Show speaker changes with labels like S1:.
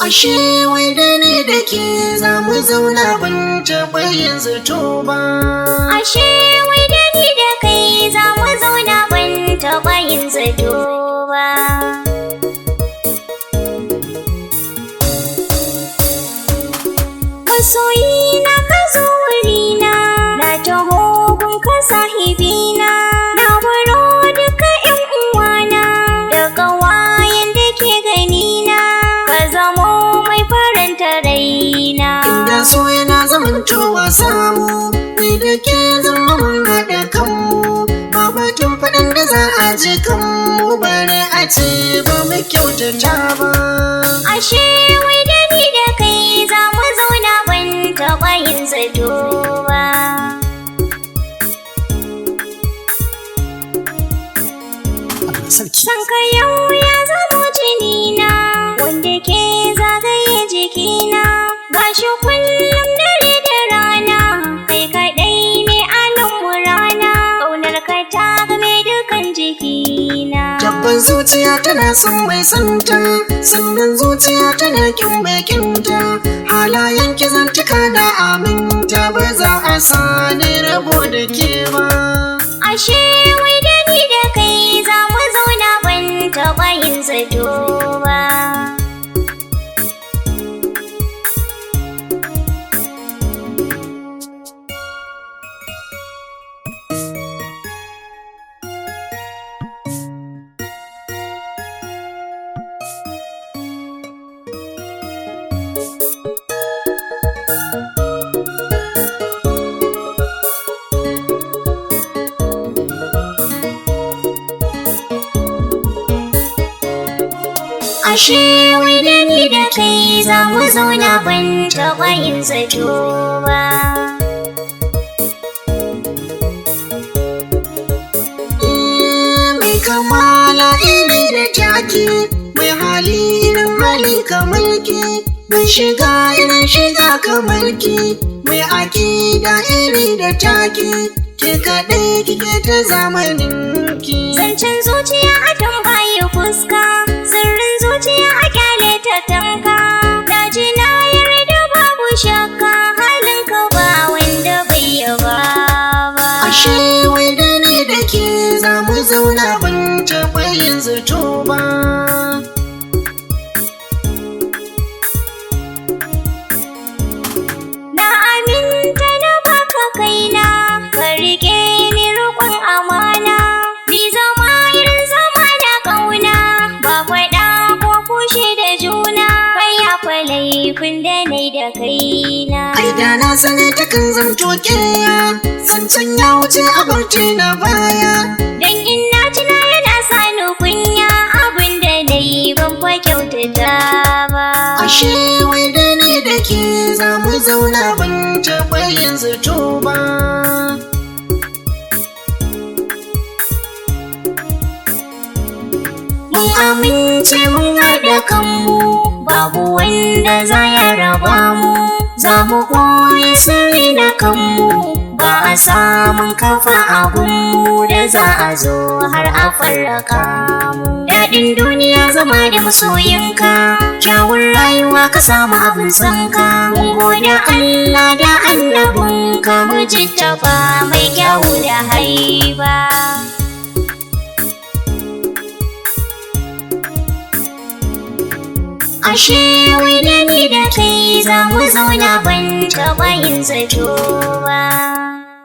S1: Ashe wai da ni da ke za mu zauna ban taɓa yin zato ba.
S2: Ashe wai da ni da kai za mu zauna ban taɓa yin zato ba. Masoyina ka zo wurina, na taho gun ka sahibina, na baro duka ƴan uwana da ƙawayen da ke ganina, ka zamo mai faranta raina.
S1: Inda so yana zamantowa samu, ni da ke zama mun haɗa kanmu, ba batun faɗin da za a ji kanmu bare a ce ba mu kyautata ba.
S2: Ashe wai da ni da kai za mu zauna ban taɓa yin zato ba.
S1: Sarki.
S2: San ka yau ya zamo jinina, wanda ke zagaye jikina, gashi kullum dare da rana, kai kaɗai ne anan murana, ƙaunar ka ta game dukan jikina.
S1: Tabban zuciya tana son mai santa, sannan zuciya tana kin mai kinta. Halayen ki zantuka na aminta ba za a sani rabo da ke ba.
S2: Ashe wai da ni da kai za mu zauna ban taɓa yin zato ba. Ashe wai da ni da kai za mu zauna ban taɓa yin zato ba.
S1: Mai kamala iri da jaki, mai hali irin hali kamar ki, mai shiga irin shiga kamar ki, mai akida iri da taki, ke kaɗai kike ta zamanin ki.
S2: Zancen zuciya a tambayi fuska, sirrin zuciya a kyale ta tanka. Na ji na yarda babu shakka, halinka ba wanda bai yaba ba.
S1: Ashe wai da ni da ke za mu zauna ban taɓa yin zato ba.
S2: Na aminta na baka kaina, ka riƙe ni riƙon amana. Ni zama irin zama na ƙauna, ba faɗa ko fushi da juna. Kai ya fa laifin da nai da kaina.
S1: Ai da na sani takan zamto ƙeya, zancen ya wuce a barci na baya.
S2: Dan in na tuna yana sa ni kunya, abin da na yi ban fa kyautata ba.
S1: Ashe wai da ni da ke za mu zauna ban taɓa yin zato ba.
S2: Mun amince mun haɗa kanmu, babu wanda za ya raba mu. Za mu koyi sirri na kanmu, ba a samun kafa a gunmu da za a zo har a farraka mu. Daɗin duniya zama da masoyinka, kyawun rayuwa ka samu abin sanka. Mun gode Allah da annabinka, mu jittaba mai kyawu da haiba. Ashe wai da ni da kai za mu zauna ban taɓa yin zato ba.